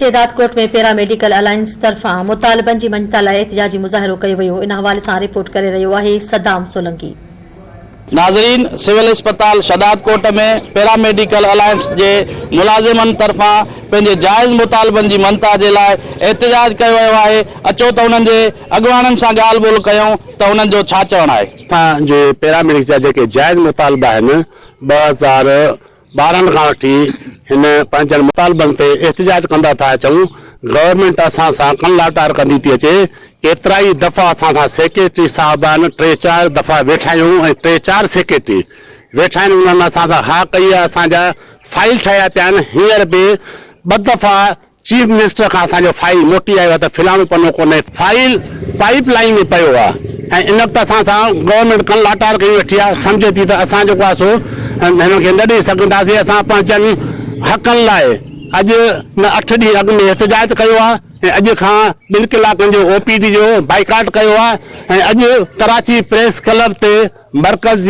Shahdadkot ۾ para medical alliance طرفان مطالبن جي مڃتا لاء احتجاجي مظاهرو ڪيو ويو، ان حوالي سان رپورٽ ڪري رهيو آهي صدام سولنگي. ناظرين سول اسپتال شهدادڪوٽ ۾ پيرا ميڊيڪل الائنس جي ملازمن طرفان پنهنجي جائز مطالبن جي مڃتا جي لاء احتجاج ڪيو ويو آهي، اچو ته انهن جي اڳواڻن سان ڳالهه ٻولهه ڪيون ته انهن جو ڇا چوڻ آهي. اسان جي پيرا ميڊڪس جا جيڪي جائز مطالبا آهن 2012 کان وٺي هن پنهنجن مطالبن تي احتجاج ڪندا ٿا اچون، گورنمينٽ اسان سان ڪن لاٽار ڪندي ٿي اچي، ڪيترائي دفعا اسان سان سيڪريٽري صاحبان ٽي چار دفعا ويٺا آهيون ۽ ٽي چار سيڪريٽري ويٺا آهن انهن اسان سان ها ڪئي آهي اسان جا فائيل ٺهيا پيا آهن هينئر به ٻه دفعا چيف منسٽر کان اسان جو فائيل موٽي آيو آهي ته فلاڻو پنو ڪونهي، فائيل پائيپ لائين ۾ پيو آهي ۽ ان وقت اسان سان گورنمينٽ ڪن لاٽار ڪئي ويٺي آهي، سمجهي ٿي ته اسان جيڪو آهي سو هنن کي نه ڏئي سگهنداسين، اسان پنهنجن حقن لاء اڄ نه اٺ ڏينهن اڳ ۾ احتجاج ڪيو آهي ۽ اڄ کان ٻن ڪلاڪن جو او پي ڊي جو بائيڪاٽ ڪيو آهي ۽ اڄ ڪراچي پريس ڪلب تي مرڪز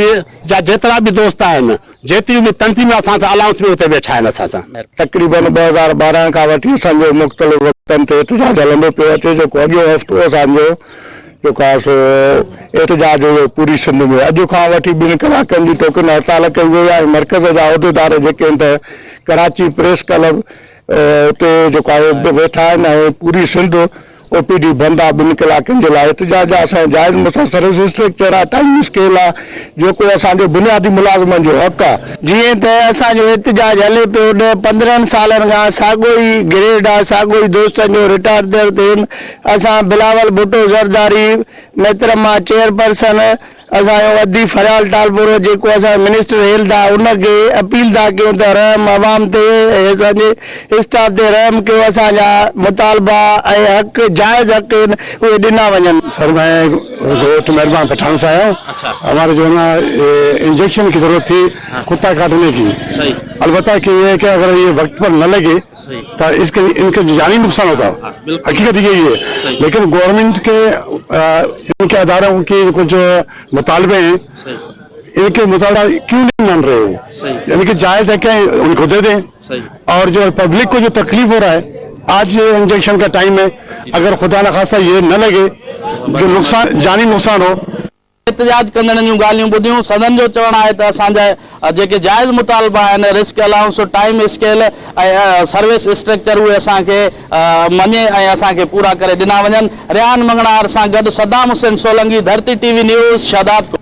جا جيترا به دوست آهن، جيتريون به تنظيمون اسان سان الائنس ۾ اتي ويٺا آهن اسان سان. تقريبن 2012 کان وٺي اسان جو مختلف وقتن تي احتجاج هلندو پيو اچي جيڪو اڳيون هفتو اسان جو جيڪو آهي سو احتجاج هيو پوري سنڌ ۾ اڄ کان وٺي ٻن ڪلاڪن جي ٽوڪن هڙتال ڪئي وئي آهي ۽ مرڪز جا عهديدار جيڪي آهن ته ڪراچي پريس ڪلب اتي جيڪو آهي ويٺا آهن ۽ پوري سنڌ او پي ڊي بند آ ٻن ڪلاڪن جي لاء احتجاج آ اسان جو جائز مسئلو سروس اسٽرڪچر آ ٽائيم اسڪيل آ جيڪو اسان جو بنيادي ملازمن جو حق آ. جيئن ته اسان جو احتجاج هلي پيو ڏهه 15 سالن کان ساڳو ئي گريڊ آ ساڳو ئي دوستن جو رٽائر ٿيل ٿين اسان بلاول ڀٽو زرداري محترمه چيئرپرسن اسان جو ادي فريال ٽالپر جيڪو اسان جو منسٽر هيلٿ آ ان کي اپيل ٿا ڪيون ته رحم عوام تي ۽ اسان جي اسٽاف تي رحم ڪيو اسان جا مطالبا ۽ حق جائز حق آهن اهي ڏنا وڃن. سر مين ڳوٺ مھربان پٺاڻ سي آيا ھون ھماري جو نا انجيڪشن ڪي ضرورت ٿي ڪتا ڪاٽني ڪي البته ڪي يي ھي ڪي اگر يي وقت پر نه لگي ته اس ڪي ان ڪي جاني نقصان ھوتا حقيقت يهي ھي ليڪن گورنمينٽ ڪي ان ڪي ادارون ڪي ڪجھ مطالبي ھين ان ڪي مطالبا ڪيون نھين مان رھي ھو يعني ڪي جائز حق ھي ان ڪو دي دين اور جو پبلڪ ڪو جو تڪليف ھو رھا ھي آج يي انجيڪشن ڪا ٽائيم ھي اگر خدا نخواستہ يي نه لگي جو نقصان جاني نقصان ھو. احتجاج ڪندڙن جون ڳالهيون ٻڌيون، سندن جو چوڻ آهي ته اسان جا جيڪي جائز مطالبا آهن risk allowance, time scale ۽ service structure اهي اسان کي مڃي ۽ اسان کي پورا ڪري ڏنا وڃن. ريحان مڱڻهار سان گڏ Saddam Hussain Solangi, Dharti T V news, Shahdadkot.